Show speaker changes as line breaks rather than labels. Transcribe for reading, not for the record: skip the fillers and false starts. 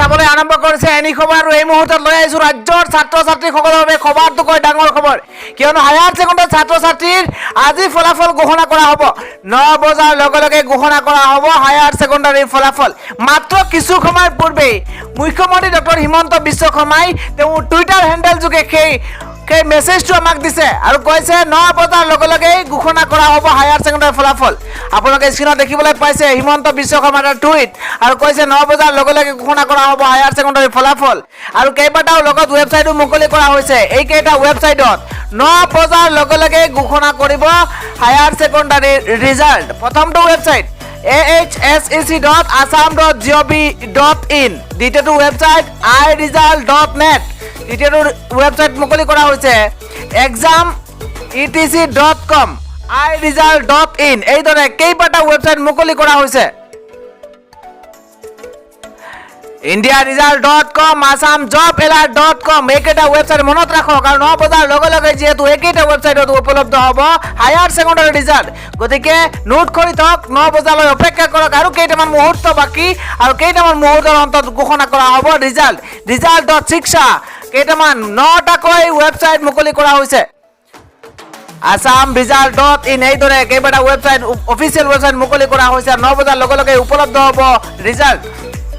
চাবলৈ আৰম্ভ কৰিছে এনি খবৰ আৰু এই মুহূৰ্তত লৈ আহিছোঁ ৰাজ্যৰ ছাত্ৰ ছাত্ৰীসকলৰ বাবে সবাতোকৈ ডাঙৰ খবৰ, কিয়নো হায়াৰ ছেকেণ্ডাৰী ছাত্ৰ ছাত্ৰীৰ আজি ফলাফল ঘোষণা কৰা হ'ব। 9 বজাৰ লগে লগে ঘোষণা কৰা হ'ব হায়াৰ ছেকেণ্ডাৰীৰ ফলাফল। মাত্ৰ কিছু সময়ৰ পূৰ্বেই মুখ্যমন্ত্ৰী ডক্টৰ হিমন্ত বিশ্ব শৰ্মাই তেওঁ টুইটাৰ হেণ্ডেল যোগে সেই মেছেজটো আমাক দিছে আৰু কৈছে, 9 বজাৰ লগে লগেই ঘোষণা কৰা হ'ব হায়াৰ ছেকেণ্ডাৰী ফলাফল। আপোনালোকে স্ক্ৰীণত দেখিবলৈ পাইছে হিমন্ত বিশ্ব শৰ্মাৰ এটা টুইট আৰু কৈছে, 9 বজাৰ লগে লগে ঘোষণা কৰা হ'ব হায়াৰ ছেকেণ্ডাৰী ফলাফল। আৰু কেইবাটাও লগত ৱেবছাইটো মুকলি কৰা হৈছে। এইকেইটা ৱেবছাইটত 9 বজাৰ লগে লগে ঘোষণা কৰিব হায়াৰ ছেকেণ্ডাৰী ৰিজাল্ট। প্ৰথমটো ৱেবছাইট ahsec.assam.gov.in, দ্বিতীয়টো ৱেবছাইট iresult.net, তৃতীয়টো ৱেবছাইট মুকলি কৰা হৈছে exametc.com, iresult.in। এইদৰে কেইবাটাও ৱেবছাইট মুকলি কৰা হৈছে। indiaresult.com, assamjobalert.com, এইকেইটা ৱেবছাইট মনত ৰাখক। আৰু 9 বজাৰ লগে লগে যিহেতু এইকেইটা ৱেবছাইটত উপলব্ধ হ'ব হায়াৰ ছেকেণ্ডাৰী ৰিজাল্ট, গতিকে নোট কৰি থওক, 9 বজালৈ অপেক্ষা কৰক। আৰু কেইটামান মুহূৰ্ত বাকী আৰু কেইটামান মুহূৰ্তৰ অন্তত ঘোষণা কৰা হ'ব ৰিজাল্ট। ৰিজাল্ট.শিক্ষা, কেইটামান নটাকৈ ৱেবছাইট মুকলি কৰা হৈছে। assamresult.in, এইদৰে কেইবাটা ৱেবছাইট, অফিচিয়েল ৱেবছাইট মুকলি কৰা হৈছে আৰু 9 বজাৰ লগে লগে উপলব্ধ হ'ব ৰিজাল্ট।